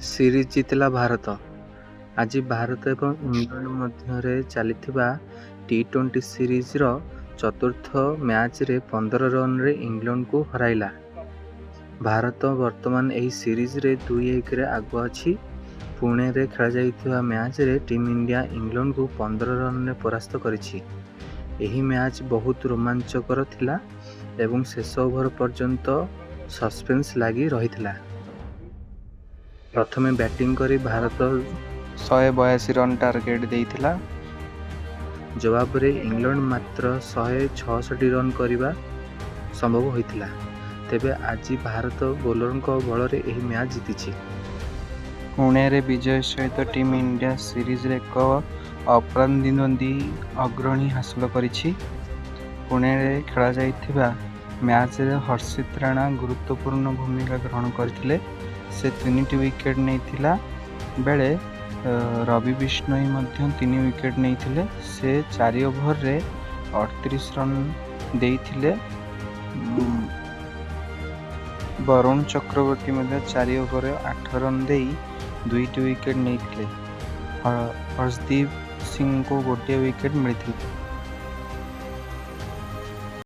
Series ଜିତିଲା ଭାରତ। ଆଜି ଭାରତ ଏବଂ ଇଂଲଣ୍ଡ ମଧ୍ୟରେ ଚାଲିଥିବା ଟି-20 ସିରିଜ୍ର ଚତୁର୍ଥ ମ୍ୟାଚ୍ରେ 15 ରନରେ ଇଂଲଣ୍ଡକୁ ହରାଇଲା। ଭାରତ ବର୍ତ୍ତମାନ ଏହି ସିରିଜ୍ରେ 2-1ରେ ଆଗୁଆ ଅଛି। ପୁଣେରେ ଖେଳାଯାଇଥିବା ମ୍ୟାଚ୍ରେ ଟିମ୍ ଇଣ୍ଡିଆ ଇଂଲଣ୍ଡକୁ 15 ରନରେ ପରାସ୍ତ କରିଛି। ଏହି ମ୍ୟାଚ୍ ବହୁତ ରୋମାଞ୍ଚକର ଥିଲା ଏବଂ ଶେଷ ଓଭର ପର୍ଯ୍ୟନ୍ତ ସସପେନ୍ସ ଲାଗି ରହିଥିଲା। ପ୍ରଥମେ ବ୍ୟାଟିଂ କରି ଭାରତ 182 ରନ୍ ଟାର୍ଗେଟ୍ ଦେଇଥିଲା। ଜବାବରେ ଇଂଲଣ୍ଡ ମାତ୍ର 166 ରନ୍ କରିବା ସମ୍ଭବ ହୋଇଥିଲା। ତେବେ ଆଜି ଭାରତ ବୋଲରଙ୍କ ବଳରେ ଏହି ମ୍ୟାଚ୍ ଜିତିଛି। ପୁଣେରେ ବିଜୟ ସହିତ ଟିମ୍ ଇଣ୍ଡିଆ ସିରିଜରେ ଏକ ଅପ୍ରତିଦ୍ୱନ୍ଦ୍ୱୀ ଅଗ୍ରଣୀ ହାସଲ କରିଛି। ପୁଣେରେ ଖେଳାଯାଇଥିବା ମ୍ୟାଚ୍ରେ ହର୍ଷିତ ରାଣା ଗୁରୁତ୍ୱପୂର୍ଣ୍ଣ ଭୂମିକା ଗ୍ରହଣ କରିଥିଲେ। ସେ 3ଟି ୱିକେଟ୍ ନେଇଥିଲା ବେଳେ ରବି ବିଷ୍ଣୋଇ ମଧ୍ୟ 3 ୱିକେଟ୍ ନେଇଥିଲେ। ସେ 4 ଓଭରରେ 38 ରନ୍ ଦେଇଥିଲେ। ବରୁଣ ଚକ୍ରବର୍ତ୍ତୀ ମଧ୍ୟ 4 ଓଭରରେ 8 ରନ୍ ଦେଇ 2ଟି ୱିକେଟ୍ ନେଇଥିଲେ। ହର୍ଷଦୀପ ସିଂଙ୍କୁ ଗୋଟିଏ ୱିକେଟ୍ ମିଳିଥିଲା।